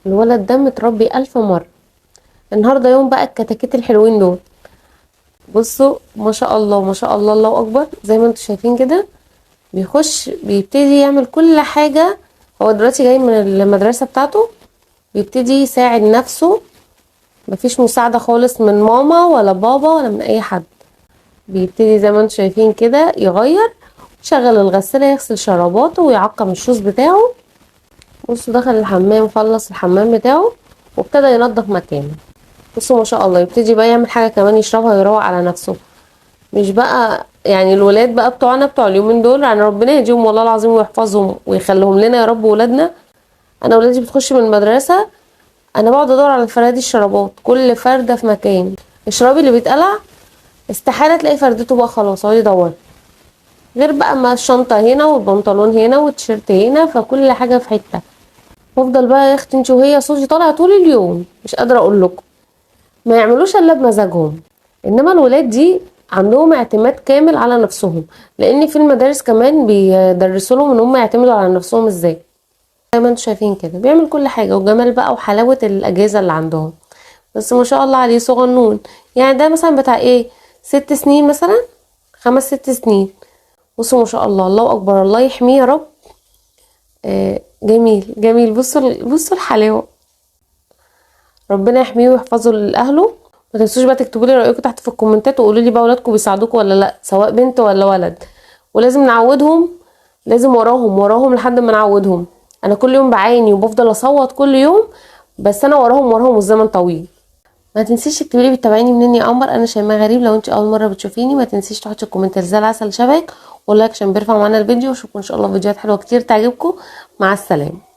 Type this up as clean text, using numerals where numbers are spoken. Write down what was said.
الولد ده متربي 1000 مرة. النهارده يوم بقى الكتاكيت الحلوين دول. بصوا ما شاء الله ما شاء الله، الله اكبر. زي ما انتم شايفين كده بيخش بيبتدي يعمل كل حاجة. هو دلوقتي جاي من المدرسة بتاعته، بيبتدي يساعد نفسه، مفيش مساعدة خالص من ماما ولا بابا ولا من اي حد. بيبتدي زي ما انتم شايفين كده يغير، يشغل الغسالة، يغسل شراباته ويعقم ال shoes بتاعه. بصوا دخل الحمام، خلص الحمام بتاعه وابتدى ينظف مكانه. بصوا ما شاء الله، يبتدي بقى يعمل حاجة كمان يشربها ويروق على نفسه. مش بقى يعني الولاد بقى بتوعنا بتوع اليومين دول، يعني ربنا يهديهم والله العظيم ويحفظهم ويخليهم لنا يا رب ولادنا. انا ولادي بتخش من المدرسة، انا بقعد ادور على فرادي الشرابات، كل فردة في مكان. الشراب اللي بيتقلع استحالة تلاقي فردته بقى، خلاص اقعدي دوري. غير بقى ما الشنطة هنا والبنطلون هنا والتيشيرت هنا، فكل حاجة في حتة. وافضل بقى يا اختي انت وهي صوتي طالع طول اليوم، مش قادرة اقول لكم. ما يعملوش الا بمزاجهم. انما الولاد دي عندهم اعتماد كامل على نفسهم، لان في المدارس كمان بيدرسوا لهم ان هم يعتمدوا على نفسهم ازاي. زي ما انتم شايفين كده بيعمل كل حاجة، وجمال بقى وحلاوة الاجهزة اللي عندهم. بس ما شاء الله عليه صغنون، يعني ده مثلا بتاع ايه، 6 سنين مثلا، 5 6 سنين. بصوا ما شاء الله، الله اكبر، الله يحميه يا رب. جميل جميل. بصوا الحلاوة، ربنا يحميه ويحفظه لاهله. ما تنسوش بقى تكتبوا لي رايكم تحت في الكومنتات، وقولوا لي بقى ولادكم بيساعدوكم ولا لا، سواء بنت ولا ولد. ولازم نعودهم، لازم وراهم وراهم لحد ما نعودهم. انا كل يوم بعاني وبفضل اصوت كل يوم، بس انا وراهم وراهم والزمن طويل. ما تنسيش تكتبي لي بتتابعيني منين يا قمر. انا شيماء غريب، لو انت اول مرة بتشوفيني ما تنسيش تحطي ال comment زي العسل شبهك، وال like عشان بيرفع معانا الفيديو. واشوفكم ان شاء الله فيديوهات حلوة كتير تعجبكم. مع السلامة.